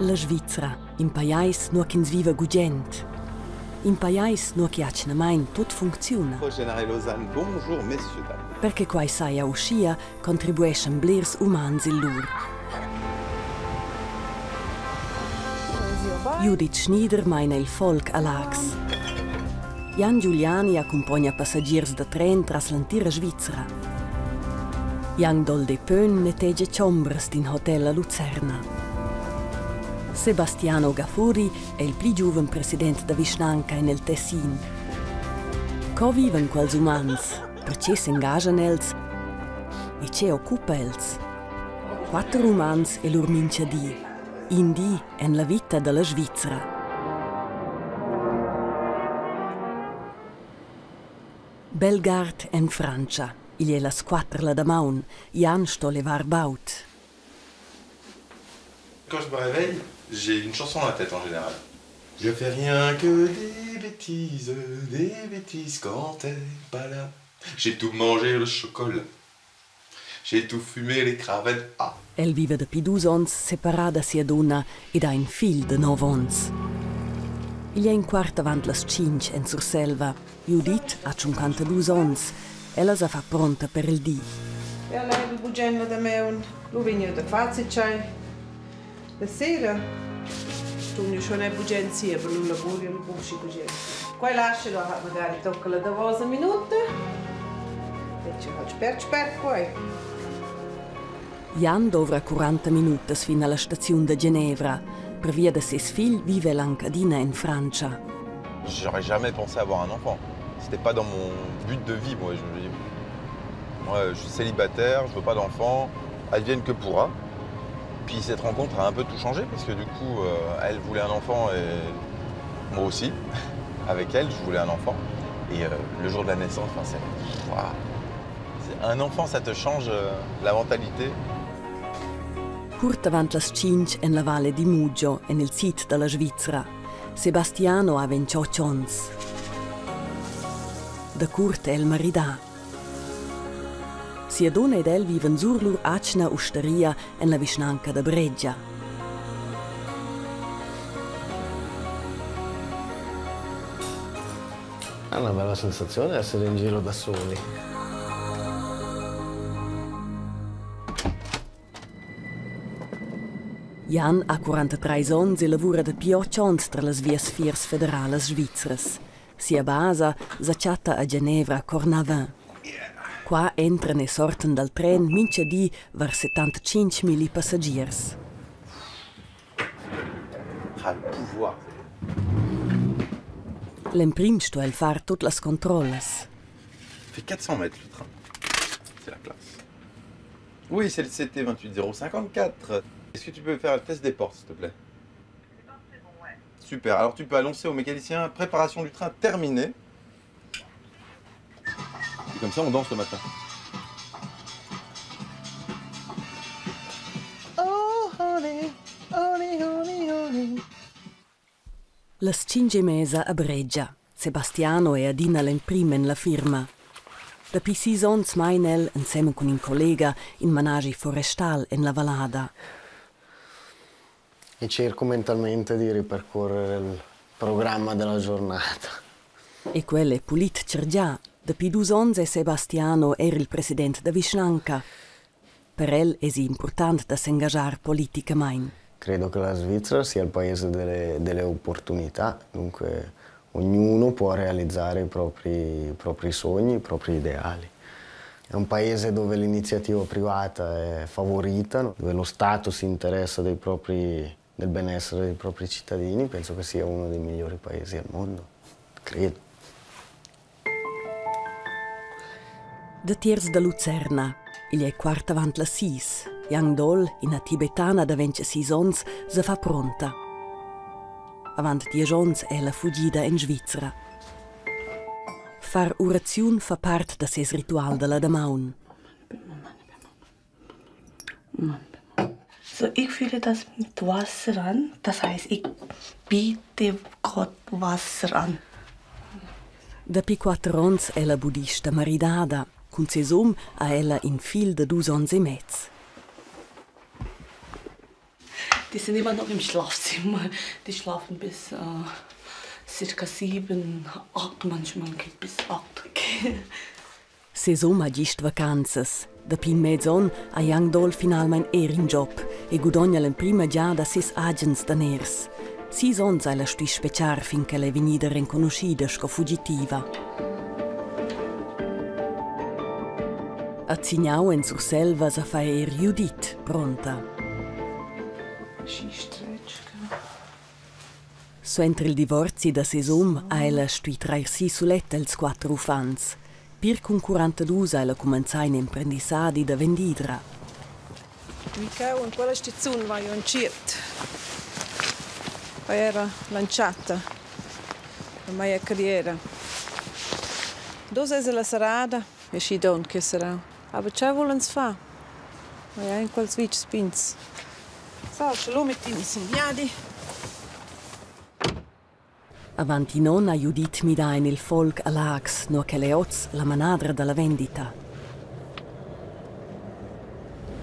La Svizra, in pajais nua ch'ins viva gugent. In pajais nua che atgnamain tut funcziuna. Bonjour, messieurs, dames. Per che quai saja uschia, contribueschan blers umans il lur. Judith Schnider maina il folk a Laax. Jan Giuliani accumpogna passagiers da tren tras l'entira Svizra. Jan Dolde Pön nettegia chombras d'in hotel a Lucerna. Sebastiano Gaffuri è il pli giuven president da vischnanca en il Tessin. Co vivan quels umans? Perche s'engaschan els? E che occupa els? Quatter umans e lur minchadi. In di en la vita da la Svizra. Belgard en Frantscha. Igl è las quatter la damaun. Jan sto levar baud. Quand je me réveille, j'ai une chanson dans la tête en général. Je fais rien que des bêtises, des bêtises quand t'es pas là. J'ai tout mangé le chocolat. J'ai tout fumé les cravettes. Ah. El viva dapi dus onns separà da sia dunna ed ha in figl da nov onns. Igl è in quart avant las tschintg en Surselva. Judith ha 52 onns. Ella sa fa pronta per il di. Ja level bugen la damaun. Lu vegn jeu da far zatgei. La sera stun jeu schon er bugen si, aber lu lavur jeu buc schi bugen. Quei lascha lu magari tocca la davosa minuta. Fetsch halt spert spert quei. Jan dovra 40 minutas fin alla staziun da Genevra. Pervia da ses figl vive el anc adina en Frantscha. J'aurais jamais pensé avoir un enfant. C'était pas dans mon but de vie, moi. Je me dis, moi, je suis célibataire, je veux pas d'enfant, advienne que pourra. Puis cette rencontre a un peu tout changé parce que du coup, euh, elle voulait un enfant et moi aussi. Avec elle, je voulais un enfant. Et euh, le jour de la naissance, enfin, c'est un enfant, ça te change euh, la mentalité. Curt avant las tschintg en la Valle di Muggio, en il sid da la Svizra. Sebastiano ha 28 onns. Da curt è el maridà. Sia dunna ed el vivan sur lur atgna ustaria en la vischnanca da Breggia. È una bella sensazione essere in giro da soli. Jan ha 43 onns e lavura dapi otg onns tar las Viasfiers federalas svizras. Sia basa sa chatta a Genevra Cornavin. Qua entran e sortan dal tren mintga di var 75 milli passagiers. Ah, le pouvoir. L'emprim sto el far tut las controllas. Fait 400 mètres le train. C'est la classe. Oui, c'est le CT 28054. Est-ce que tu peux faire le test des portes, s'il te plaît Super. Alors tu peux annoncer au mécanicien préparation du train terminée. Et comme ça, on danse le matin. Oh, honey, honey, honey, honey. Las tschintg e mesa a Bregia. Sebastiano è adina l'emprim en la firma. Dapi sis onns maina el, ensemen cun in collega, in manaschi forestal en la vallada. E cerco mentalmente di ripercorrere il programma della giornata. E quel è pulit chargià. Dapi dus onns è Sebastiano er il president da vischnanca. Per el èsi impurtant da s'engaschar politicamain. Credo che la Svizzera sia il paese delle, delle opportunità, dunque ognuno può realizzare i propri, i propri sogni, i propri ideali. È un paese dove l'iniziativa privata è favorita, dove lo Stato si interessa dei propri, del benessere dei propri cittadini, penso che sia uno dei migliori paesi al mondo, credo. Datiers da Lucerna. Igl è quart avant las sis. Yang Dol, ina tibetana da 26 onns, sa fa pronta. Avant diesch onns è ella fugida en Svizra. Far uraziun fa part da ses ritual da la damaun. So, ich fühle das mit Wasser an. Das heißt, ich biete Gott Wasser an. Dapi quatter onns è la budista maridada. Cun ses um ha ella in figl da dus onns e mez. Die sind immer noch im Schlafzimmer. Die schlafen bis circa 7, 8, manchmal geht bis 8. Ses um ha gist vacanzas. Dapi in mez onn ha Young Doll finalmain er in job e gudogna l'emprima giada ses agens daners. Sis onns ha ella stuì spetgar fin ch'ella è vegnida renconuschida sco fugitiva. A Zignau en Surselva sa fa er Judith pronta. Suenter il divorzi da ses um ha ella stuì trair si suletta ils quatter uffants. Pir cun 42 ha ella cumenzà in emprendissadi da vendidra. Micheu, in quella stizun vai jeu entschiet. Quei era l'entschatta da mia carriera. Dus eis ella serrada e schi donn che serrau. Aber tgei vul ins far? Ei ein quels vitgs pigns. Sa, sche lu mettin sin viadi. Avant in onn ha Judith midà en il Volg a Laax, nua ch'ella è oz la manadra da la vendita.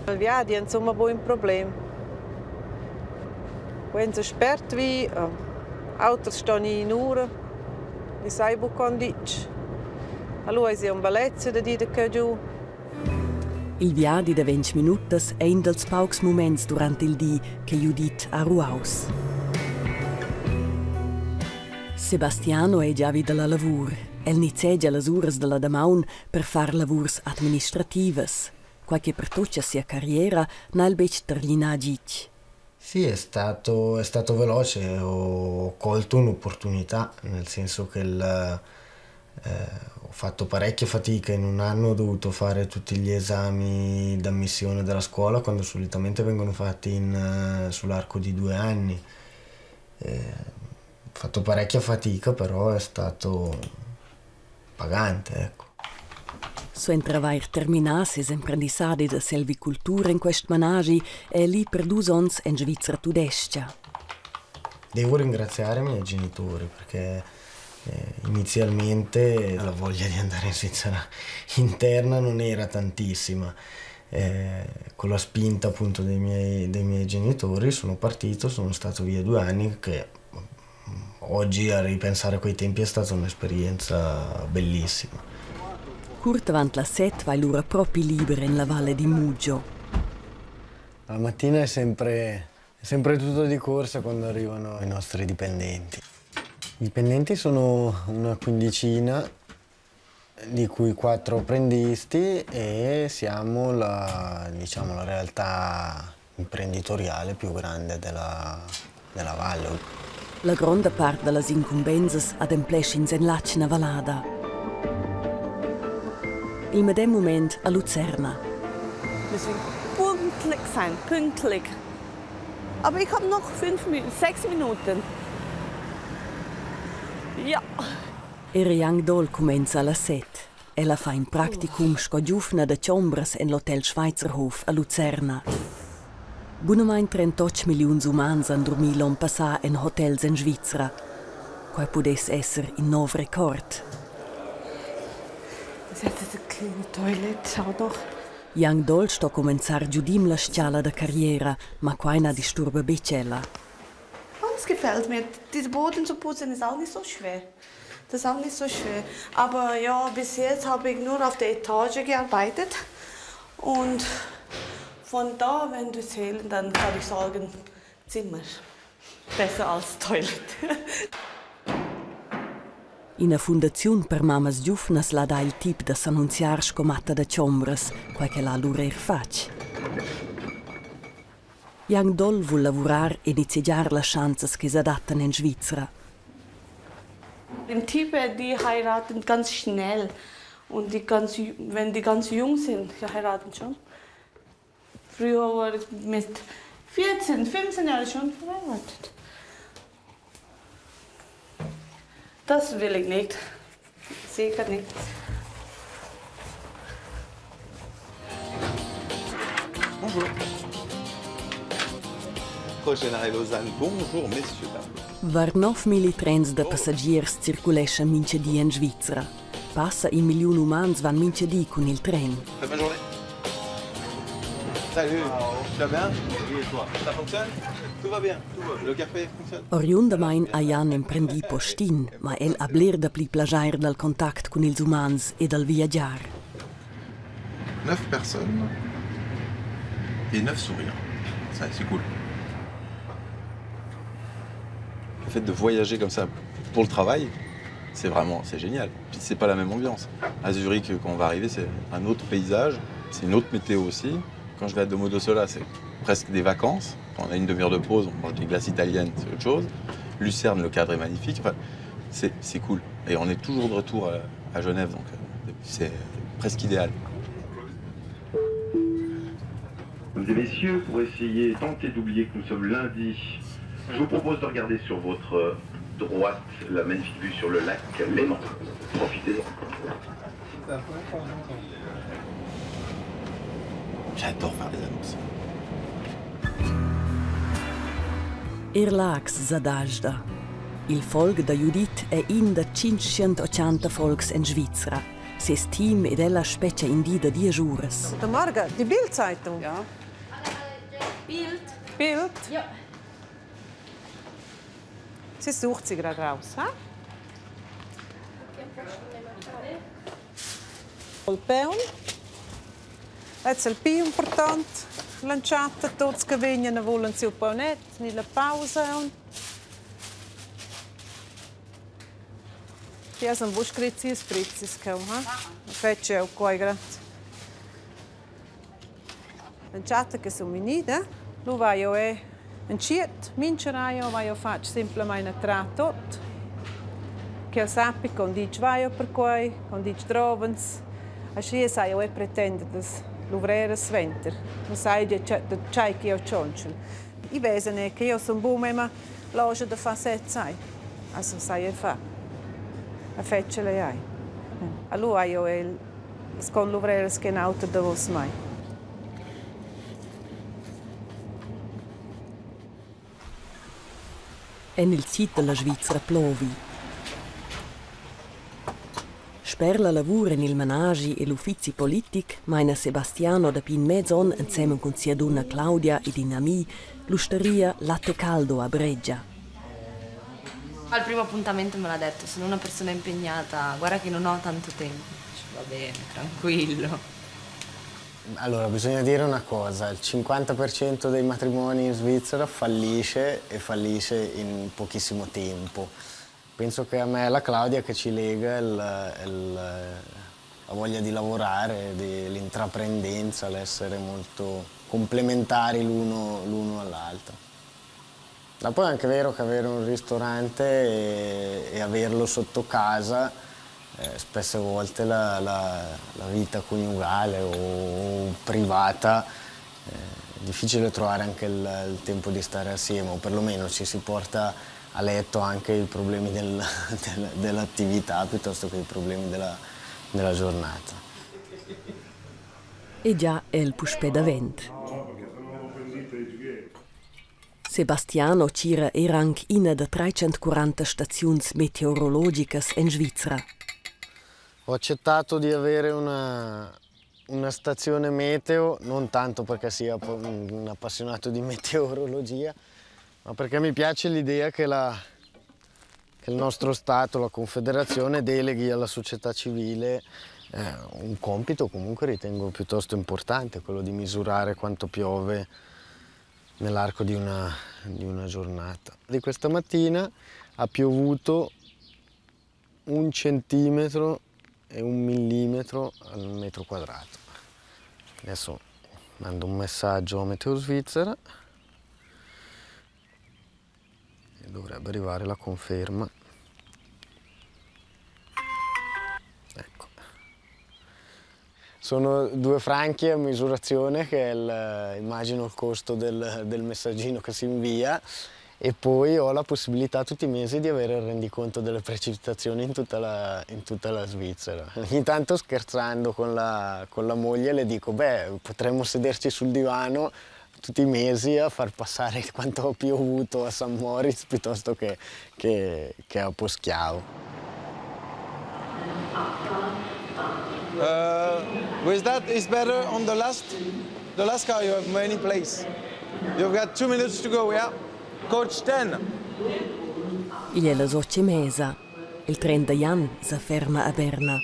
Il viadi è insumma buc in problem. Quels spert vi, auters ston ir in'ura, i sai buc con ditg. Allura eisi un bellezia da dir da cheu giu. Il viadi da 20 minutas è in dals paucs muments durant il di che Judith ha ruaus. Sebastiano è già vi da la lavur. El nizzegia las uras da la damaun per far lavurs administrativas. Quai che pertutga sia carriera n'ha el betg terminà gitg. Sì, è stato veloce, ho colto un'opportunità, nel senso che ho fatto parecchia fatica, in un anno ho dovuto fare tutti gli esami d'ammissione della scuola quando solitamente vengono fatti sull'arco di 2 anni. Ho fatto parecchia fatica, però è stato pagante, ecco. Suenter avair terminà ses emprendissadi da selvicultura en quest manaschi è el ì per dus onns en Svizra tudestga. Devo ringraziare i miei genitori perché inizialmente la voglia di andare in Svizzera interna non era tantissima. Con la spinta appunto dei miei genitori sono partito, sono stato via 2 anni che oggi a ripensare a quei tempi è stata un'esperienza bellissima. Curt avant las 7 vai lura propi liber en la Valle di Muggio. La mattina è sempre tutto di corsa quando arrivano i nostri dipendenti. I dipendenti sono una quindicina, di cui quattro apprendisti e siamo la, diciamo, la realtà imprenditoriale più grande della valle. La gronda part da las incumbensas ademplesch'ins en l'atgna vallada. Il medem mument a Lucerna. Müssen pünktlich sein, pünktlich. Aber ich habe noch 5, 6 Minuten. Ja. Era Young Doll cumenza alla 7. Ella fa in practicum sco giuvna da chombras en l'hotel Schweizerhof a Lucerna. Bunamain 38 milliuns umans han durmì l'onn passà en hotels en Svizra. Quai pudess esser in nov record. Das ist jetzt eine kleine Toilette auch noch. Young Doll sto cumenzar giudim la stgala da carriera, ma quai na disturba betg ella. Oh, das gefällt mir. Dieser Boden zu putzen ist auch nicht so schwer. Das ist auch nicht so schwer. Aber ja, bis jetzt habe ich nur auf der Etage gearbeitet. Und von da, wenn du zählen, dann kann ich sagen, Zimmer. Besser als Toilette. Ina fundaziun per mammas giuvnas l'ha dà il tip da s'annunziar sco matta da chombras, quai ch'ella ha lura er fatg. Young Doll vul lavurar e nizzegiar las schanzas che sa dattan en Svizra. Im Tibet, die heiraten ganz schnell. Und die ganz, wenn die ganz jung sind, die heiraten schon. Früher war ich mit 14, 15 Jahren schon verheiratet. Das will ich nicht. Sicher nicht. Bonjour. Prochain arrêt Lausanne. Bonjour messieurs, dames. Var 9.000 trens da passagiers circuleschan mintga di en Svizra. Passa in milliun umans van mintga di cun il tren. Très bonne journée. Salut, tu vas bien? Oui, et toi? Ça fonctionne? Tout va bien, tout va. Le café fonctionne. Oriundamain ha Jan emprendì postin, ma el ha bler dapli plaschair dal contact cun ils umans e dal viagiar. Neuf personnes et neuf sourires. Ça, c'est cool. Le fait de voyager comme ça pour le travail, c'est vraiment, c'est génial. Puis c'est pas la même ambiance. À Zurich, quand on va arriver, c'est un autre paysage, c'est une autre météo aussi. Quand je vais à Domodossola, c'est presque des vacances. Quand on a une demi-heure de pause, on mange des glaces italiennes, c'est autre chose. Lucerne, le cadre est magnifique. Enfin, c'est cool. Et on est toujours de retour à Genève, donc c'est presque idéal. Mesdames et messieurs, pour essayer, tenter d'oublier que nous sommes lundi, je vous propose de regarder sur votre droite la magnifique vue sur le lac Léman. Profitez-en. J'adore faire des annonces. Er Laax sa dasda. Il Volg da Judith è in da 580 Volgs en Svizra. Ses team ed ella spetga in di da diesch uras. Guten Morgen, die Bildzeitung. Ja. Bild. Bild? Ja. Sie sucht sie gerade raus, ha? Il peun. Lez è il più important. L'entschatta, tuts che vegnan volan siu paunet, ni la pausa. Ti has bu scrit sias frizzis cheu, ha? Fetsch jeu quei grad. L'entschatta che sun vegnida, lu vai jeu è entschiet mincha raio vai jeu fatg semplamein a trar tot. Ch'el sappi con ditg vai jeu per quei, con ditg drovans. Aschia sai jeu è pretender das luvreras suenter. Nu sai da tgei che jeu tschontschel. I vesan è che jeu sun buc memma loscha da far sez sai. Also sai jeu far. A fetschel ei ei. Allura hai jeu el con luvreras che in auter davos mei. En il sid da la Svizra plovi. Sper la lavur en il manaschi e l'uffizi politic maina Sebastiano dapi in mez onn ensemen cun sia dunna Claudia ed in ami l'ustaria Latte Caldo a Breggia. Al primo appuntamento me l'ha detto, sono una persona impegnata, guarda che non ho tanto tempo. Dice, va bene, tranquillo. Allora, bisogna dire una cosa, il 50% dei matrimoni in Svizzera fallisce e fallisce in pochissimo tempo. Penso che a me e alla Claudia che ci lega la voglia di lavorare, l'intraprendenza, l'essere molto complementari l'uno all'altro. Ma poi è anche vero che avere un ristorante e averlo sotto casa, spesse volte la vita coniugale o privata, è difficile trovare anche il tempo di stare assieme, o perlomeno ci si porta a letto anche i problemi dell'attività piuttosto che i problemi della giornata. E già è il puspè davent. Sebastiano tgira er anc ina da 340 staziuns meteorologicas en Svizra. Ho accettato di avere una stazione meteo, non tanto perché sia un appassionato di meteorologia, ma perché mi piace l'idea che il nostro Stato, la Confederazione, deleghi alla società civile un compito comunque ritengo piuttosto importante, quello di misurare quanto piove nell'arco di una giornata. Di questa mattina ha piovuto 1 centimetro e 1 millimetro al metro quadrato. Adesso mando un messaggio a Meteo Svizzera e dovrebbe arrivare la conferma. Ecco. Sono 2 franchi a misurazione, che è immagino il costo del messaggino che si invia, e poi ho la possibilità tutti i mesi di avere il rendiconto delle precipitazioni in tutta la Svizzera. Ogni tanto, scherzando con la moglie, le dico: beh, potremmo sederci sul divano tutti i mesi a far passare quanto ho piovuto a San Moritz piuttosto che a Poschiavo. With that, it's better on the last car. You have many place. You've got 2 minutes to go, yeah? Coach Ten! Igl è las otg e mesa. Il tren da Jan sa ferma a Berna.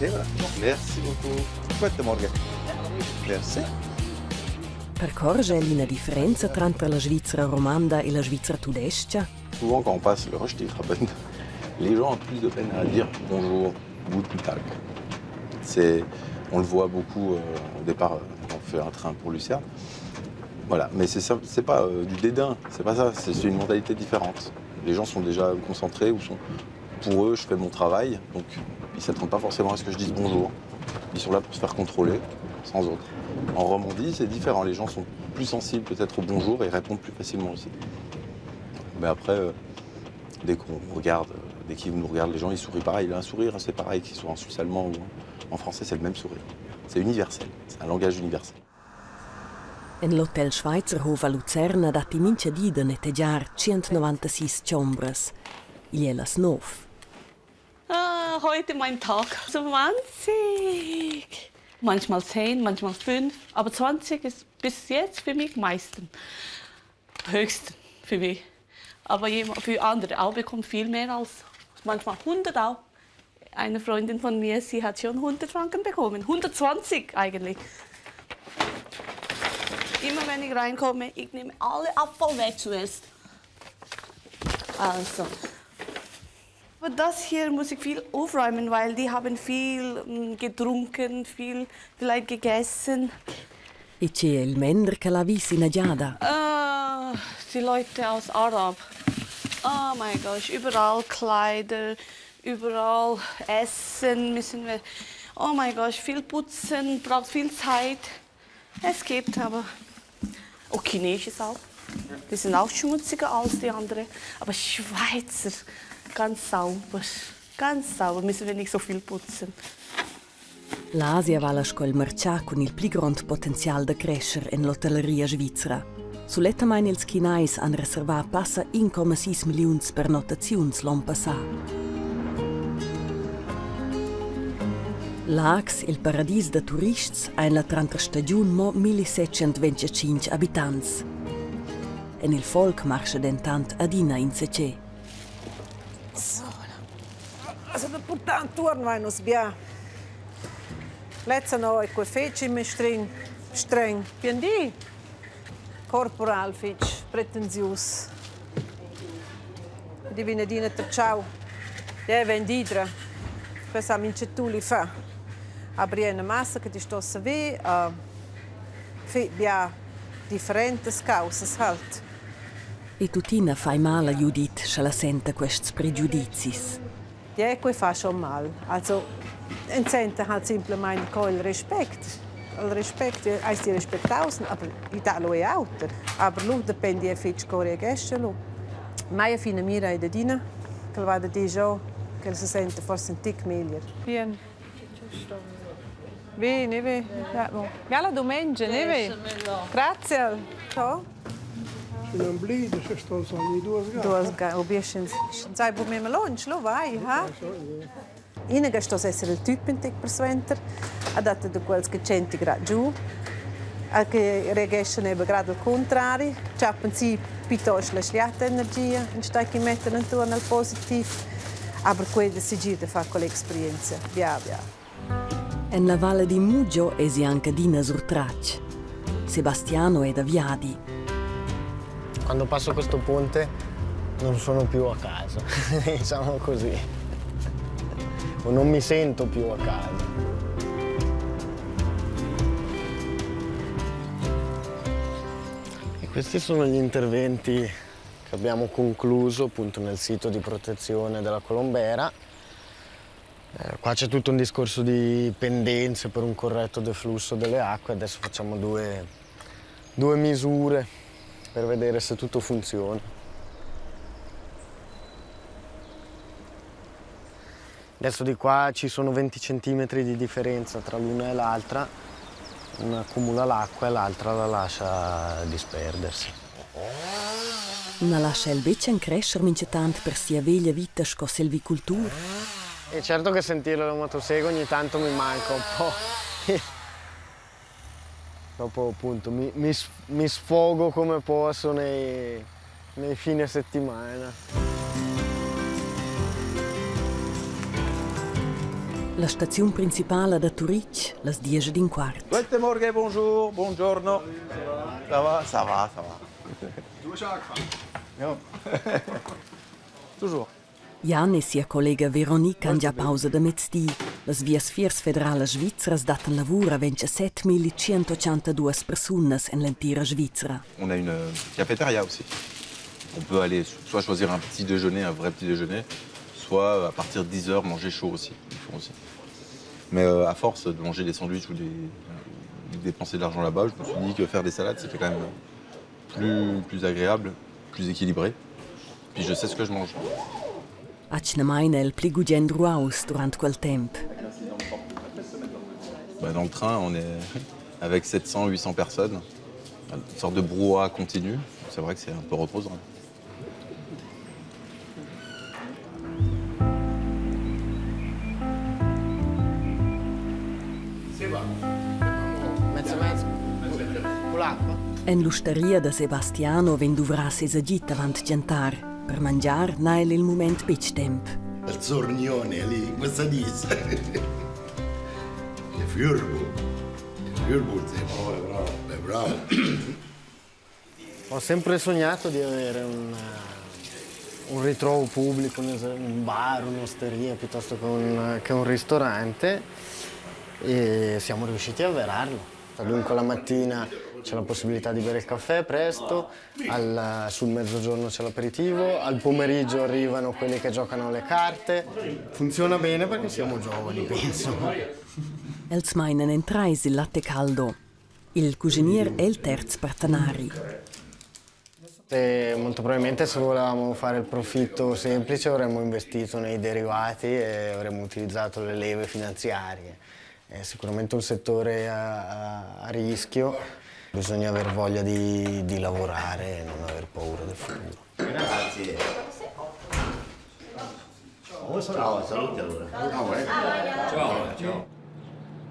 Et voilà. Merci beaucoup. Guten Morgen. Merci. Percorge el ina differenza tranter la Svizra romanda e la Svizra tudestga? Souvent, quand on passe le Röstigraben, les gens ont plus de peine à dire bonjour, guten Tag. C'est, on le voit beaucoup au départ, quand on fait un train pour Lucerne. Voilà, mais c'est ça, c'est pas du dédain, c'est pas ça, c'est une mentalité différente. Les gens sont déjà concentrés ou sont, pour eux, je fais mon travail, donc ils s'attendent pas forcément à ce que je dise bonjour. Ils sont là pour se faire contrôler, sans autre. En Romandie, c'est différent, les gens sont plus sensibles peut-être au bonjour et répondent plus facilement aussi. Mais après, dès qu'on regarde, dès qu'ils nous regardent, les gens, ils sourient pareil. Un sourire, c'est pareil, qu'ils soient en suisse allemand ou en français, c'est le même sourire. C'est universel, c'est un langage universel. En l'hotel Schweizerhof a Lucerna datti mintga di da nettegiar 196 chombras. Igl è las nov. Ah, heute mein Tag. 20. Manchmal 10, manchmal 5, aber 20 ist bis jetzt für mich meistens. Höchst für mich. Aber für andere auch bekommt viel mehr als manchmal 100 auch. Eine Freundin von mir, sie hat schon 100 Franken bekommen. 120 eigentlich. Immer wenn ich reinkomme, ich nehme alle Abfall weg zuerst. Also. Aber das hier muss ich viel aufräumen, weil die haben viel getrunken, viel vielleicht gegessen. E tge è il mender ch'el ha vis ina giada? Ah, die Leute aus Arab. Oh my gosh, überall Kleider, überall Essen müssen wir. Oh my gosh, viel putzen, braucht viel Zeit. Es gibt aber. Oh, Chinesisch auch. Die sind auch schmutziger als die anderen. Aber Schweizer, ganz sauber. Ganz sauber, müssen wir nicht so viel putzen. L'Asia vala sco il martgà cun il pli grond potenzial da crescher en l'hotelleria svizra. Sulettamain ils Chinais han reservà passa 1,6 milliuns pernottaziuns l'onn passà. Laax, il paradis da turists, ha en la tranterstagiun mo 1725 abitants. En il folk marscha dentant adina insatge. Also da purtar intuorn vain nus bia. Lezza no è quei fetg in mistregn streng. Bien di. Corporal fetg pretensius. Di vegn adina tratschau. Jeu vendidra. Quei sa mintga tuli fa. Aber è una massa che ti sto saver fetg bia differentas caussas halt. E tuttina fai mal a Judith, sch'ella senta quests pregiudizis. Ja, quei fa schon mal. Also, ins senta halt simplamaing co il respect. Il respect eis ti respectaus, aber i dà lu ei auter. Aber lu dependi ei fetg co reagescha lu. Mia finamira ei d'adina ch'el va da dir giò ch'el se senta forse in tic meglier. Bien. Ve, ne ve. Ja, bon. Ja, la dumengia, ne ve? Grazie. Ciao. Sche non blida, sche sto ogni duas ga. Duas ga, obieschens. Sai bu memma lunsch, lu vai, ha? Ina che sto esser il tip in tic persuenter, ha dato da quels che 100 grad giù, a che reageschan eben grad al contrari, chappen si piuttosto la schliata energia, anstatt che mettan intuorn al positiv. Aber quei segir da far quell'experienza. Bia, bia. En la Valle di Muggio èsi anc adina surtratg. Sebastiano è da viadi. Quando passo questo ponte non sono più a casa, diciamo così. O non mi sento più a casa. E questi sono gli interventi che abbiamo concluso appunto nel sito di protezione della Colombera. Qua c'è tutto un discorso di pendenze per un corretto deflusso delle acque. Adesso facciamo due misure per vedere se tutto funziona. Adesso di qua ci sono 20 centimetri di differenza tra l'una e l'altra. Una accumula l'acqua e l'altra la lascia disperdersi. Na lascha el betg encrescher mintgatant per sia veglia vita sco selvicultur? E certo che sentire la motosega ogni tanto mi manca un po'. Dopo appunto mi sfogo come posso nei fine settimana. La staziun principala da Turitg, las diesch ed in quart. Guten Morgen, bonjour, buongiorno. Ça va, ça va, ça va. Du hast angefangen. Ja. Toujours. Jan e sia collega Veronique han gia pausa da mezdi. Las Viasfiers federalas svizras dattan lavur a 27.182 persunas en l'entira Svizra. On a une cafétéria aussi. On peut aller soit choisir un petit déjeuner, un vrai petit déjeuner, soit à partir de 10 heures manger chaud aussi. Ils font aussi. Mais à force de manger des sandwichs ou de dépenser de l'argent là-bas, je me suis dit que faire des salades, c'était quand même plus agréable, plus équilibré. Puis je sais ce que je mange. Atgnamain è el pli gugent ruaus durant quel temp. Bah, dans le train, on est avec 700, 800 personnes. Une sorte de brouhaha continu. C'est vrai que c'est un peu reposant. Mezzo mezzo. Con l'acqua? En l'ustaria da Sebastiano vegn duvrà ses agid avant gentar. Per mangiar n'ha el il mument betg temp. Il sornione lì, come si dice? È furbo. È furbo, è bravo. È bravo. Ho sempre sognato di avere un ritrovo pubblico, un bar, un'osteria piuttosto che un ristorante e siamo riusciti a avverarlo. Dunque la mattina c'è la possibilità di bere il caffè presto, sul mezzogiorno c'è l'aperitivo, al pomeriggio arrivano quelli che giocano alle carte. Funziona bene perché siamo giovani, penso. Els mainan en trais il latte caldo. Il cuschinier è il terz partenari. E molto probabilmente se volevamo fare il profitto semplice avremmo investito nei derivati e avremmo utilizzato le leve finanziarie. È sicuramente un settore a rischio, bisogna aver voglia di lavorare e non aver paura del futuro. Grazie. Ciao, saluti allora. Ciao, ciao.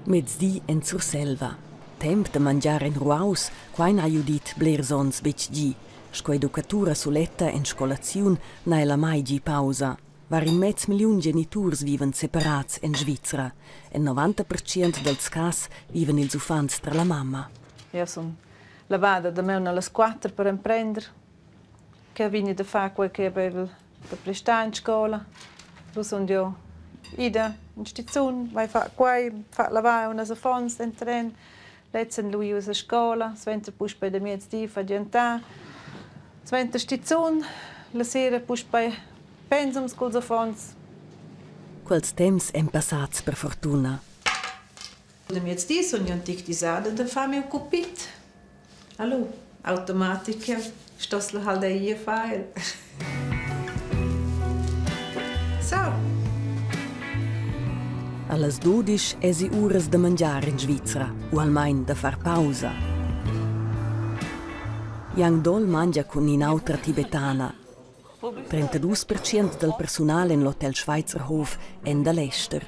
Mezdi en Surselva. Temp da mangiar en ruaus, quai n'ha Judith blers onns betg gì. Sco educatura suletta en scolaziun n'ha ella mai gì pausa. Var in mez milliun geniturs vivan separats en Svizra. En 90% dals cas vivan ils uffants tar la mamma. Io sun lavada damaun allas 4 per emprender che vegni da far quei che avevo da prestar in scola. Lu sun jeu ida in stizun, vai fa quei, fa lavar unas affons denteren, lezs lu ius a scola, suenter puspei da miezdi fa gentar. Suenter stizun, la sera puspei pensums culs affons. Quels temps èn passads per fortuna. Da miezdi sun jeu in tic disada da far miu cupit. Allo, automatica, stos la halt ir far el. So. A las 12 èsi uras da mangiar en Svizra, u almain da far pausa. Yang Dol mangia cun in'autra tibetana. 32% dal persunal en l'hotel Schweizerhof èn da l'ester.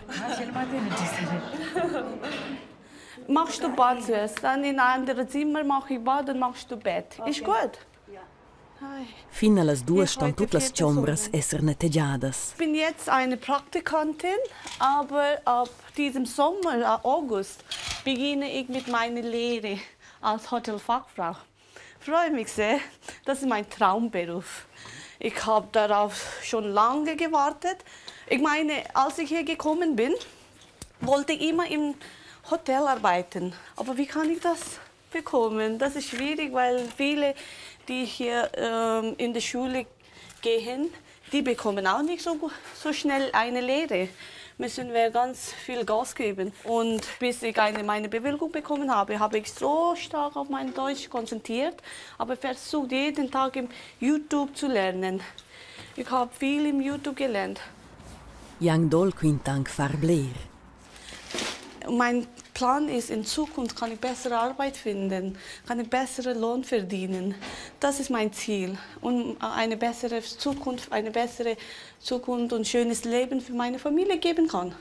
Machst du Bad zuerst, dann in ein anderes Zimmer mache ich Bad und machst du Bett. Ist gut? Fin a las 2 ston tut las chombras esser nettegiadas. Ich bin jetzt eine Praktikantin, aber ab diesem Sommer, August, beginne ich mit meiner Lehre als Hotelfachfrau. Freue mich sehr. Das ist mein Traumberuf. Ich habe darauf schon lange gewartet. Ich meine, als ich hier gekommen bin, wollte ich immer im Hotel arbeiten. Aber wie kann ich das bekommen? Das ist schwierig, weil viele, die hier in die Schule gehen, die bekommen auch nicht so schnell eine Lehre. Müssen wir ganz viel Gas geben. Und bis ich meine Bewilligung bekommen habe, habe ich so stark auf mein Deutsch konzentriert, aber versucht jeden Tag im YouTube zu lernen. Ich habe viel im YouTube gelernt. Yang Dol quinta anc far bler. Mein Plan ist, in Zukunft kann ich bessere Arbeit finden, kann ich besseren Lohn verdienen. Das ist mein Ziel. Und eine bessere Zukunft, eine bessere Zukunft und schönes Leben für meine Familie geben kann.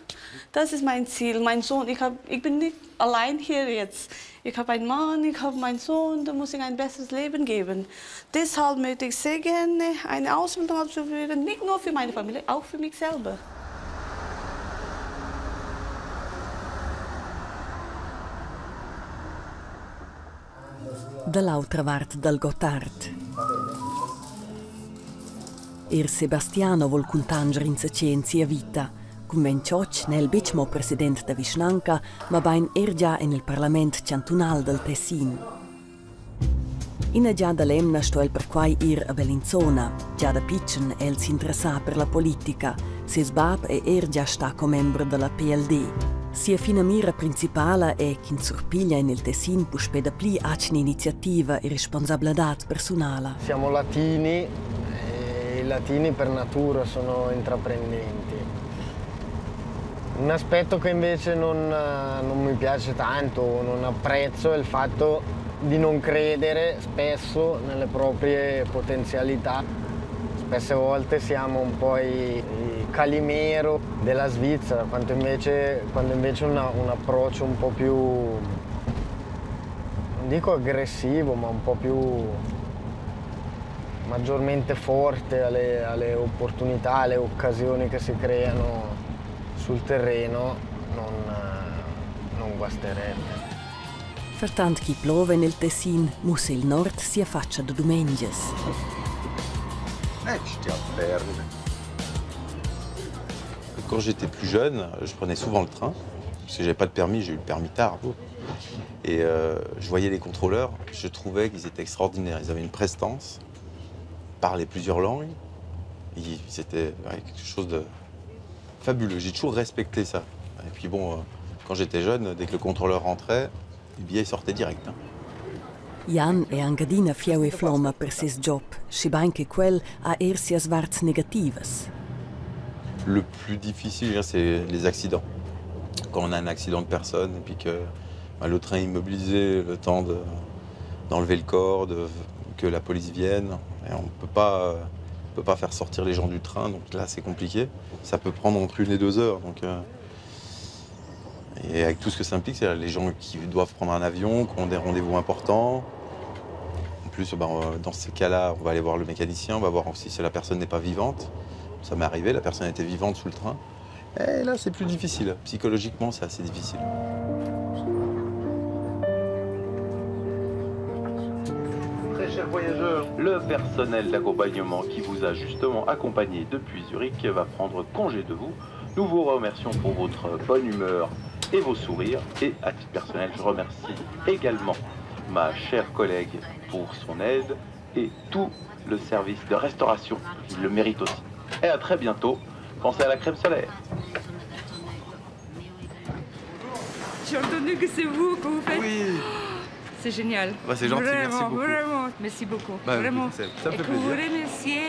Das ist mein Ziel. Mein Sohn, ich bin nicht allein hier jetzt. Ich habe einen Mann, ich habe meinen Sohn, da muss ich ein besseres Leben geben. Deshalb möchte ich sehr gerne eine Ausbildung absolvieren, nicht nur für meine Familie, auch für mich selber. Da l'autra vart dal Gottard. Er Sebastiano vol cuntanger insatge en sia vita. Cun 28 n'è el betg mo president da vischnanca, mabain er gia en il parlament chantunal dal Tessin. Ina giada l'emna sto el perquai ir a Bellinzona. Gia da pitschen è el s'interessà per la politica. Ses bab è er gia stà commember da la PLD. Sia finamira principala è ch'ins surpiglia en il Tessin puspè dapli atgna iniziativa e responsabladad persunala. Siamo latini e i latini per natura sono intraprendenti. Un aspetto che invece non mi piace tanto, non apprezzo, è il fatto di non credere spesso nelle proprie potenzialità. Spesse volte siamo un po' i Calimero della Svizzera, quando invece un approccio un po' più, non dico aggressivo, ma un po' più maggiormente forte alle opportunità, alle occasioni che si creano sul terreno, non guasterebbe. Fertant ch'i plova en il Tessin, mussa il nord sia fatscha da dumengias. Quand j'étais plus jeune, je prenais souvent le train, parce que j'avais pas de permis, j'ai eu le permis tard. Et je voyais les contrôleurs, je trouvais qu'ils étaient extraordinaires. Ils avaient une prestance, parlaient plusieurs langues. C'était quelque chose de fabuleux. J'ai toujours respecté ça. Et puis bon, quand j'étais jeune, dès que le contrôleur rentrait, les billets sortaient direct. Hein. Jan è anc adina fieu e flomma per ses job, schebain che quel ha er sias varts negativas. Le plus difficile, c'est les accidents. Quand on a un accident de personne et puis que le train est immobilisé, le temps d'enlever le corps, que la police vienne, et on peut pas faire sortir les gens du train, donc là c'est compliqué. Ça peut prendre entre 1 et 2 heures. Donc, et avec tout ce que ça implique, c'est les gens qui doivent prendre un avion, qui ont des rendez-vous importants. En plus, dans ces cas-là, on va aller voir le mécanicien, on va voir si la personne n'est pas vivante. Ça m'est arrivé, la personne était vivante sous le train. Et là, c'est plus difficile. Psychologiquement, c'est assez difficile. Très chers voyageurs, le personnel d'accompagnement qui vous a justement accompagné depuis Zurich va prendre congé de vous. Nous vous remercions pour votre bonne humeur et vos sourires. Et à titre personnel, je remercie également ma chère collègue pour son aide et tout le service de restauration qui le mérite aussi. Et à très bientôt. Pensez à la crème solaire. J'ai entendu que c'est vous que vous faites. Oui. C'est génial. C'est gentil, vraiment, merci beaucoup. Vraiment, merci beaucoup. Vraiment. Écoutez, ça me Et fait que vous plaisir. remerciez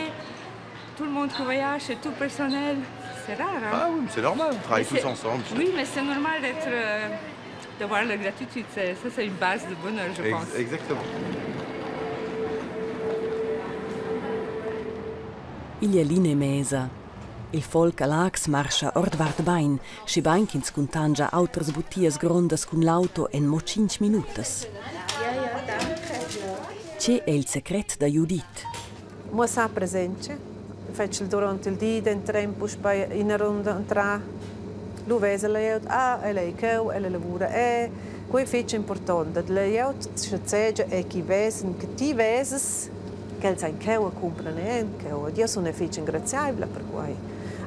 tout le monde qui voyage et tout le personnel. C'est rare. Hein? Ah oui, mais c'est normal, on travaille Mais tous c'est ensemble. Oui, mais c'est normal d'avoir la gratitude. Ça, c'est une base de bonheur, je pense. Exactement. Igl è l'ina e mesa. Il folk a Laax marscha ordvart bain, schebain ch'ins cuntangia autras butias grondas cun l'auto en mo 5 minutas. Tge è il secret da Judith? Mo sa presente. Faccio durante il di dentro puspei in ronda entrare. Lu vesa la glieud, ah, ella è cheu, ella lavora e quei fetg important. La glieud schazegia e chi vesen, che ti veses, che els ein cheu a cumpran en cheu. Ed io sono fetg engraziabile per quei.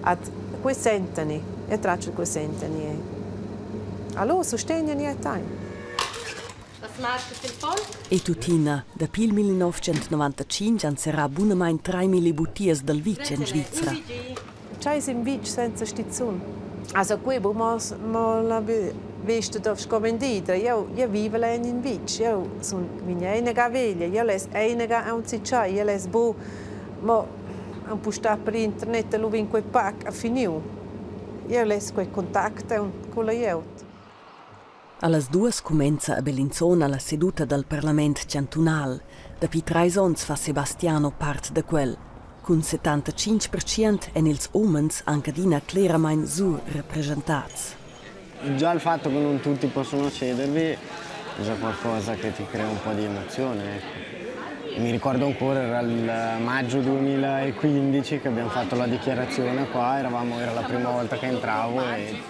Ad quei sentani, e traccio quei sentani. Allora sostegnani a time. Was macht il folk? E tuttina, dapi il 1995 han serrà bunamain 3.000 butias dal vitg en Svizra. C'hai in vitg senza stizun. Also qui bu mo mo la vista da scomendida. Io vivo là in vitg. Io sun mia einaga veglia. Io les einaga aunc c'hai. Io les bu mo un po sta per internet e lu vin quei pac a finiu. Io les quei contact con la glieud. Allas duas cumenza a Bellinzona la seduta dal parlament chantunal. Dapi trais onns fa Sebastiano part da quel. Cun 75% èn ils umens anc adina cleramain surrepreschentads. Già il fatto che non tutti possono accedervi è già qualcosa che ti crea un po' di emozione. Ecco. Mi ricordo ancora, era il maggio 2015 che abbiamo fatto la dichiarazione qua, eravamo, era la prima volta che entravo e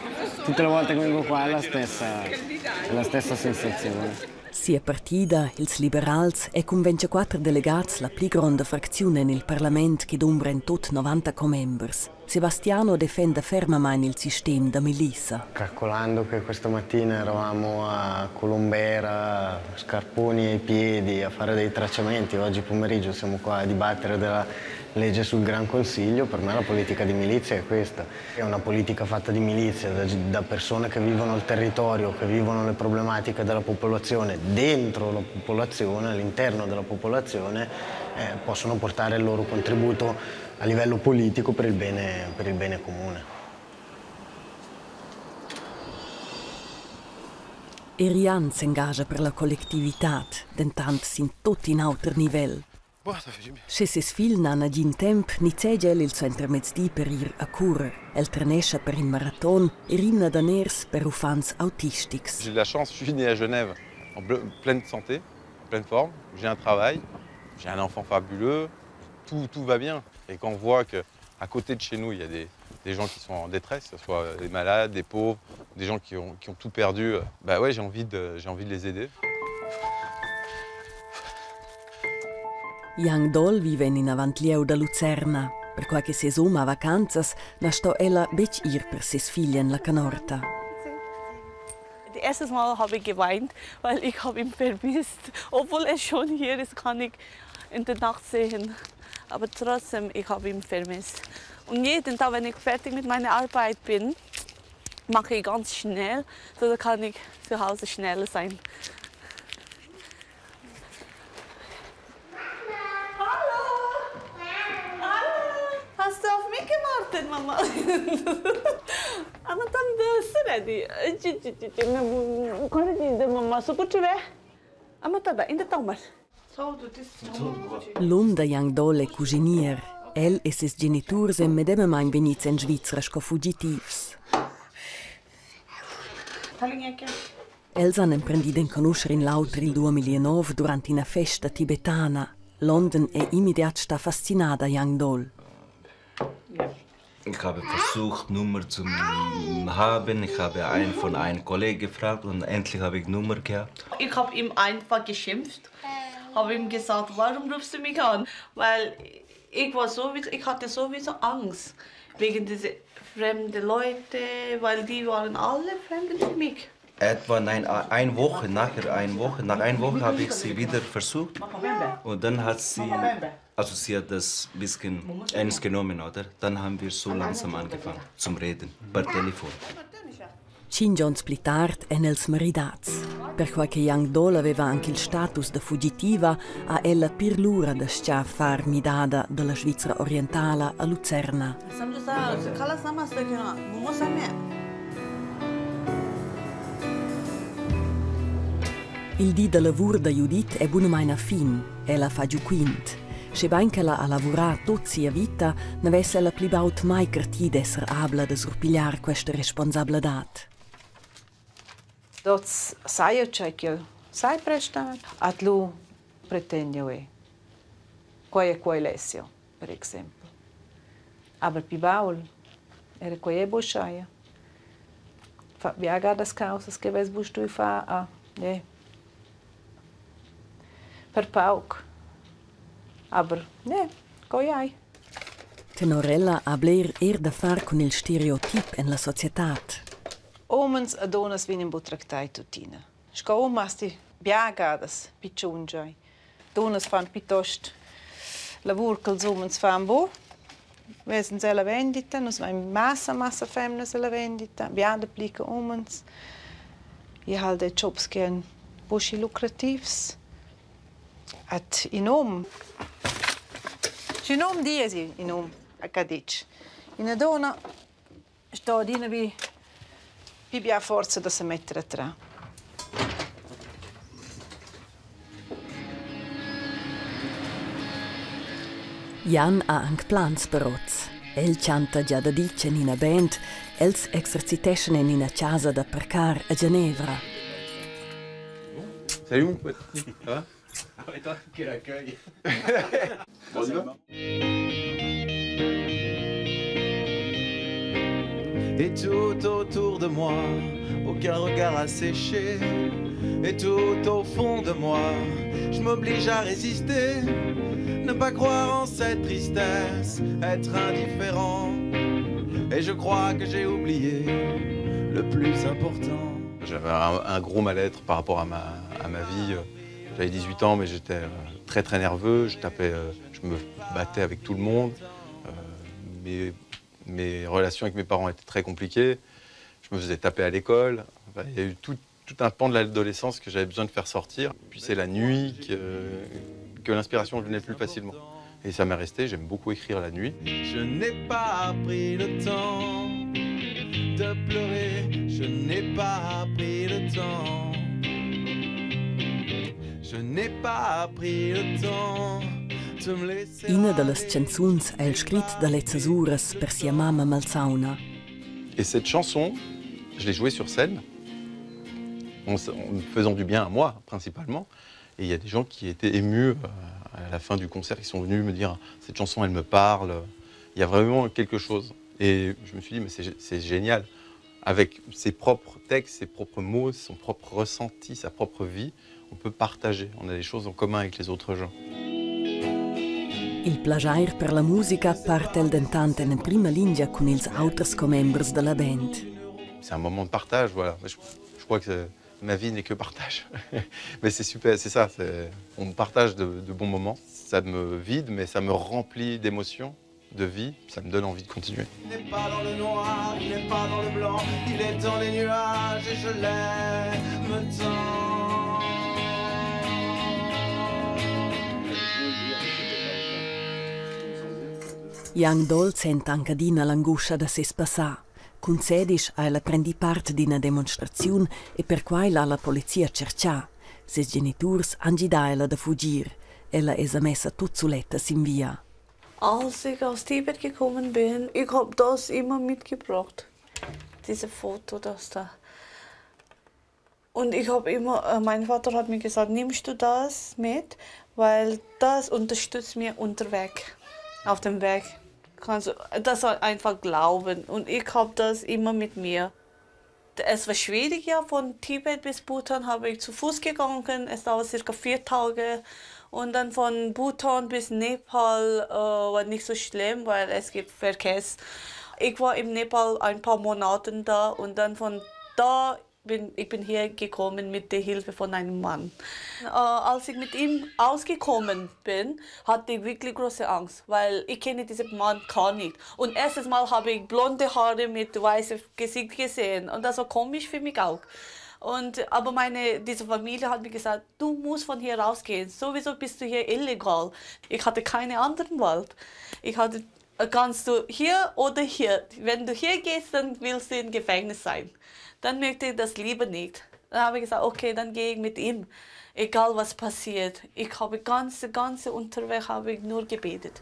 tutte le volte che vengo qua è la stessa, è la stessa sensazione. Sia partida, ils liberals, è cun 24 delegats la pli gronda fracziun en il parlament che dumbra en tut 90 commembers. Sebastiano defenda fermamain il sistem da milissa. Calcolando che questa mattina eravamo a Colombera, scarponi ai piedi, a fare dei tracciamenti, oggi pomeriggio siamo qua a dibattere della legge sul Gran Consiglio, per me la politica di milizia è questa. È una politica fatta di milizia, da, da persone che vivono il territorio, che vivono le problematiche della popolazione, dentro la popolazione, all'interno della popolazione, eh, possono portare il loro contributo a livello politico per il bene, per il bene comune. Er Jan s'engascha per la collectivitad, dentant sin tut in auter nivel. Sche ses figl n'ha nagin temp, nizzegia el il suentermezdi per ir a currer. El trenescha per in maraton e rimna daners per uffants autistics. J'ai de la chance, je suis né à Genève en pleine santé, en pleine forme, j'ai un travail, j'ai un enfant fabuleux, tout, tout va bien. Et quand on voit qu'à côté de chez nous, il y a des, des gens qui sont en détresse, que ce soit des malades, des pauvres, des gens qui ont, qui ont tout perdu, bah ouais, j'ai envie, de, envie de les aider. Yang Dol vive en in avantlieu da Lucerna. Perquai che ses um ha vacanzas, na sto ella betg ir per ses figl en la canorta. Erstes Mal habe ich geweint, weil ich habe ihn vermisst. Obwohl er schon hier ist, kann ich in der Nacht sehen. Aber trotzdem, ich habe ihn vermisst. Und jeden Tag, wenn ich fertig mit meiner Arbeit bin, mache ich ganz schnell, so kann ich zu Hause schneller sein. Hallo! Hallo! Hast du auf mich gewartet, Mama? Ama tam da L'um da Yang Dol è cuschinier. El e ses geniturs èn medemamain vegnids en Svizra sco fugitivs. Els han emprendì d'enconuscher in l'auter il 2009 durant ina festa tibetana. London è immediat stà fascinà da Yang Dol. Ich habe versucht, Nummer zu haben. Ich habe einen von einem Kollegen gefragt und endlich habe ich Nummer gehabt. Ich habe ihm einfach geschimpft, habe ihm gesagt, warum rufst du mich an? Weil ich war sowieso, ich hatte sowieso Angst wegen dieser fremden Leute, weil die waren alle Fremde für mich. Etwa nein, eine Woche nachher, eine Woche, nach einer Woche habe ich sie wieder versucht. Und dann hat sie, also sie hat das ein bisschen ernst genommen, oder? Dann haben wir so langsam angefangen zum Reden, per Telefon. Tschintg onns pli tard èn els maridads. Perquai che Yang Dol aveva anc il status da fugitiva, ha ella pir lura dastgà far midada da la Svizra orientala a Lucerna. Il di da lavur da Judith è bunamain a fin. Ella fa giu quint. Schebain ch'ella ha lavurà tut sia vita, n'avess ella pli baud mai cartì d'esser abla da surpigliar questa responsabladad. Dots sai tgei ch'jeu sai prestar, ad lu pretend jeu era. Quei e quei less jeu, per exempel. Aber pli baul era quei era buc aschia. Fa bia gadas caussas che vess buc stuiu far, ah, ne. Per pauc. Aber ne, co ei. Tenor ella ha bler er da far cun il stereotip en la societad. Umens e dunnas vegnan buc tractai tuttina. Sco um has ti bia gadas pitschun giai. Dunnas fan piuttost lavur ch'ils umens fan buc. Vesens ella vendita, nus vein massa, massa femnas ella vendita, bia dapli che umens. I halt er jobs che ein buc schi lucrativs. Ed in um, sch'in um di es in um ha ditg. Ina dunna sto adina vi pli bia forza da semetter atras. Jan ha anc plans per oz. El chanta gia daditg en ina band, els exerciteschan en ina chasa da parcar a Genevra. Salut mon pote. Ça va? Et toi, quel accueil. Bon, on y va? Et tout autour de moi, aucun regard asséché. Et tout au fond de moi, je m'oblige à résister. Ne pas croire en cette tristesse, être indifférent. Et je crois que j'ai oublié le plus important. J'avais un gros mal-être par rapport à ma vie. J'avais 18 ans, mais j'étais très très nerveux. Je tapais, je me battais avec tout le monde. Mes relations avec mes parents étaient très compliquées. Je me faisais taper à l'école. Enfin, il y a eu tout un pan de l'adolescence que j'avais besoin de faire sortir. Puis c'est la nuit que l'inspiration venait plus facilement. Et ça m'est resté, j'aime beaucoup écrire la nuit. Je n'ai pas pris le temps de pleurer, je n'ai pas pris le temps. Je n'ai pas pris le temps de me laisser. Ina da las chanzuns ha el scrit da lezzas uras per sia mamma malsauna. Et cette chanson, je l'ai jouée sur scène, en me faisant du bien à moi, principalement. Et il y a des gens qui étaient émus à la fin du concert, qui sont venus me dire: «Cette chanson, elle me parle.» Il y a vraiment quelque chose. Et je me suis dit: «Mais c'est génial.» Avec ses propres textes, ses propres mots, son propre ressenti, sa propre vie, on peut partager. On a des choses en commun avec les autres gens. Il plaschair per la musica parta el dentant en emprima lingia cun ils auters commembers da la band. C'est un moment de partage, voilà. Je crois que ma vie n'est que partage. Mais c'est super, c'est ça, on partage de bons moments. Ça me vide, mais ça me remplit d'émotions, de vie. Ça me donne envie de continuer. Il n'est pas dans le noir, il n'est pas dans le blanc, il est dans les nuages et je l'aime tant. Jan Dold senta anc adina l'anguscha da ses passà. Cun sedisch ha ella prendì part d'ina demonstraziun e perquai l'ha la polizia tschertgà. Ses geniturs han gidà ella da fugir. Ella è sa messa tut suletta sin via. Als ich aus Tibet gekommen bin, ich habe das immer mitgebracht. Diese Foto, das da. Und ich habe immer, mein Vater hat mir gesagt: „Nimmst du das mit, weil das unterstützt mir unterwegs, auf dem Weg. Kannst du das einfach glauben.“ Und ich habe das immer mit mir. Es war schwierig, ja, von Tibet bis Bhutan habe ich zu Fuß gegangen. Es dauert circa 4 Tage. Und dann von Bhutan bis Nepal war nicht so schlimm, weil es gibt Verkehrs. Ich war im Nepal ein paar Monate da und dann von da bin ich bin hier gekommen mit der Hilfe von einem Mann. Als ich mit ihm ausgekommen bin, hatte ich wirklich große Angst, weil ich kenne diesen Mann gar nicht. Und erstes Mal habe ich blonde Haare mit weißem Gesicht gesehen und das war komisch für mich auch. Und, aber diese Familie hat mir gesagt: „Du musst von hier rausgehen, sowieso bist du hier illegal.“ Ich hatte keine anderen Wahl. Ich hatte, kannst du hier oder hier. Wenn du hier gehst, dann willst du im Gefängnis sein. Dann möchte ich das lieber nicht. Dann habe ich gesagt: „Okay, dann gehe ich mit ihm, egal was passiert.“ Ich habe ganze, ganze Unterweg habe ich nur gebetet.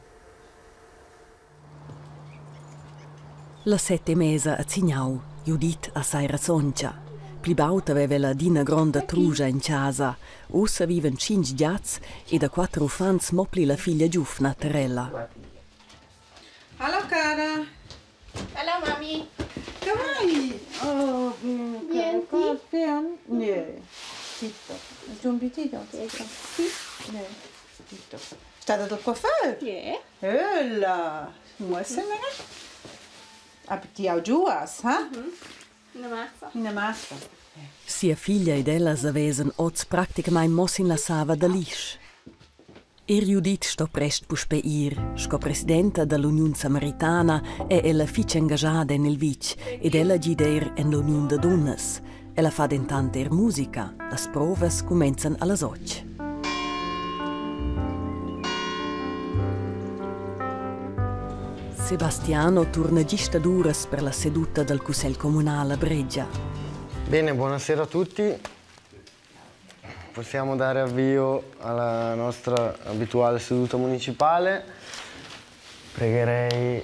Las 7:30 a Zignau, Judith a saira sontga. Pli baud aveva ella adina gronda truscha en chasa. Ussa vivan tschintg giats e da quatter uffants mo pli la figlia giuvna tar ella. Hallo cara. Hallo Mami. Come Oh, Bien, cara, Nee. Tipptopp. Hast du un petit? Sì. Nee. Tipptopp. Staat dal coiffeur? Ja. Hölla. Muossami. Aber ti au giuas, ha? Ina massa. Ina massa. Sia figlia ed ella sa vesan oz praticamain mo sin la sava da l'isch. Er Judith sto prest puspè ir. Sco presidenta da l'Uniun Samaritana è ella fitg engaschada en il vitg ed ella gida er en l'Uniun da dunnas. Ella fa dentant er musica. Las provas cumenzan a las 8. Sebastiano turna gist ad uras per la seduta dal cussegl communal a Bregia. Bene, buonasera a tutti. Possiamo dare avvio alla nostra abituale seduta municipale. Pregherei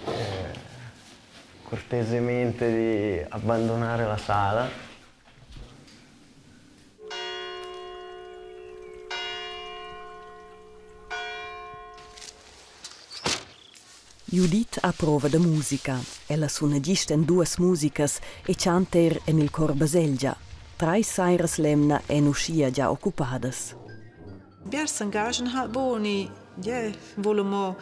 cortesemente di abbandonare la sala. Judith ha prova da musica. Ella suna gist en duas musicas e chanta er en il chor baselgia. Trais sairas l'emna èn uschia gia occupadas. Biars s'engaschan halt buc ni yeah, vulan mo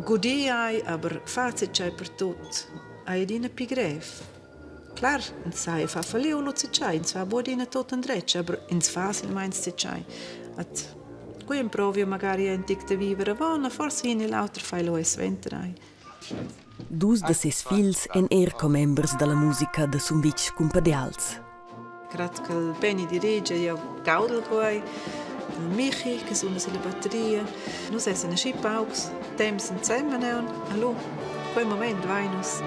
gudir ei, aber far zatgei per tut ei adina pli grev. Clar, ins sa ei fa falliu lu zatgei, ins fa buc adina tut endretg, aber ins fa silmeins zatgei. Et quei emprovi magari ein tic da viver avon, forse in e l'auter fai lu ei suenter ei. Dus da ses figls èn er commembers da la musica da Sumvitg Cumpadials. Grad ch'el Beni diregia, jeu gaudel quei. Il Michi che suna silla batteria. Nus essan aschi paucs temps ensemen aunc. Allo, quei moment vein nus.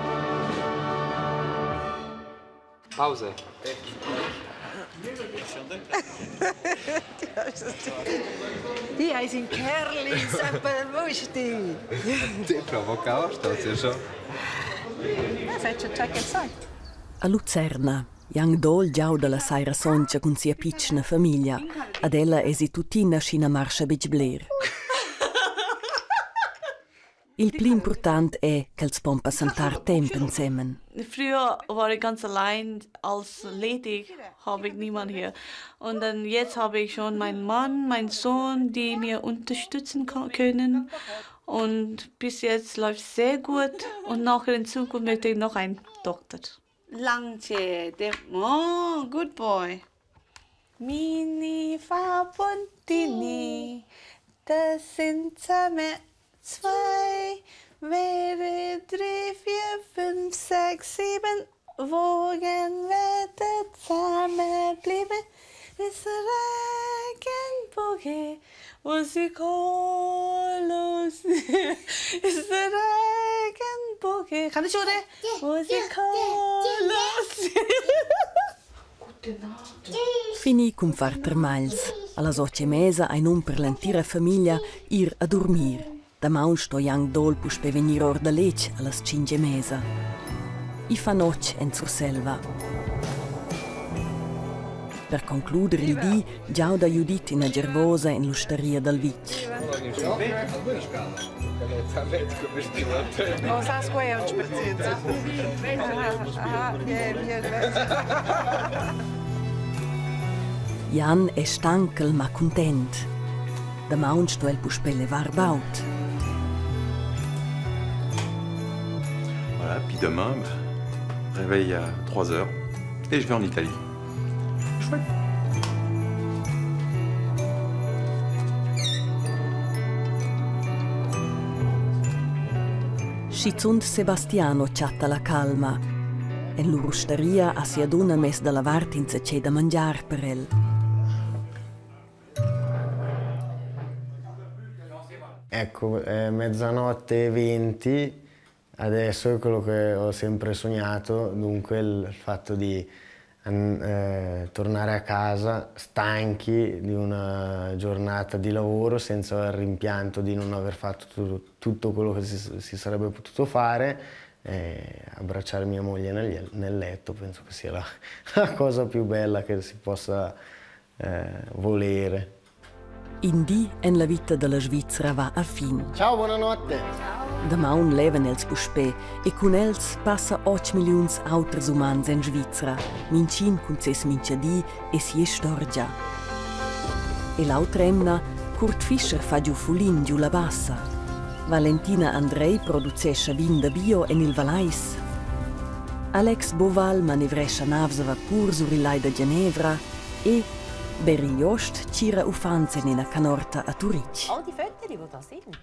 Pause. Ti eis in Kerli, sempre musti. Ti provocast ja schon. Ja, fetsch tgei ch'el sai. A Lucerna, Jan Dol giauda la saira sontga cun sia pitschna famiglia. Ad ella esi tuttina sch'i na marscha betg bler. Il pli impurtant è ch'els pon passentar temp ensemen. Früher war ich ganz allein als ledig, habe ich niemand hier. Und dann jetzt habe ich schon meinen Mann, meinen Sohn, die mir unterstützen können. Und bis jetzt läuft es sehr gut. Und nachher in Zukunft möchte ich noch einen Doktor. Langche, oh, good boy. Mini fa puntini, das sind zusammen zwei, wäre drei, vier, fünf, sechs, sieben. Wogen werde zusammen bleiben. Ist Regenbogen, wo sie kolos ist Regenbogen. Kann ich schon, wo sie kolos. Finì cun far termagls. Allas otg e mesa hai num per l'entira famiglia ir a durmir. Damaun sto Jan Dol puspei vegnir or da letg allas tschintg e mesa. I fa notg en Surselva. Per concluder il di giauda Judith ina gervosa en l'ustaria dal vitg. Jan è stanchel ma cuntent. Damaun sto el puspè levar baud. Voilà, puis demain, réveil à 3 heures et je vais en Italie. Chouette. Schizunt Sebastiano chatta la calma. En lur ustaria ha sia dunna mess dalla vart insatgei da mangiar per el. Ecco, è mezzanotte e 20, adesso è quello che ho sempre sognato, dunque il fatto di tornare a casa stanchi di una giornata di lavoro senza il rimpianto di non aver fatto tutto quello che si sarebbe potuto fare e abbracciare mia moglie nel letto penso che sia la cosa più bella che si possa volere. In di en la vita dalla Svizra va a fin. Ciao, buonanotte! Damaun levan els puspè e cun els passa 8 milliuns auters umans en Svizra, mintgin cun ses mintgadi e sia istorgia. E l'autra emna Kurt Fischer fa giu fulin giu la Bassa. Valentina Andrei producescha vin da bio en il Valais. Alex Boval manevrescha navs a vapur sur il lai da Genevra e Berin Jost tgira uffants en ina canorta a Turitg. All die Fotos, die da sind.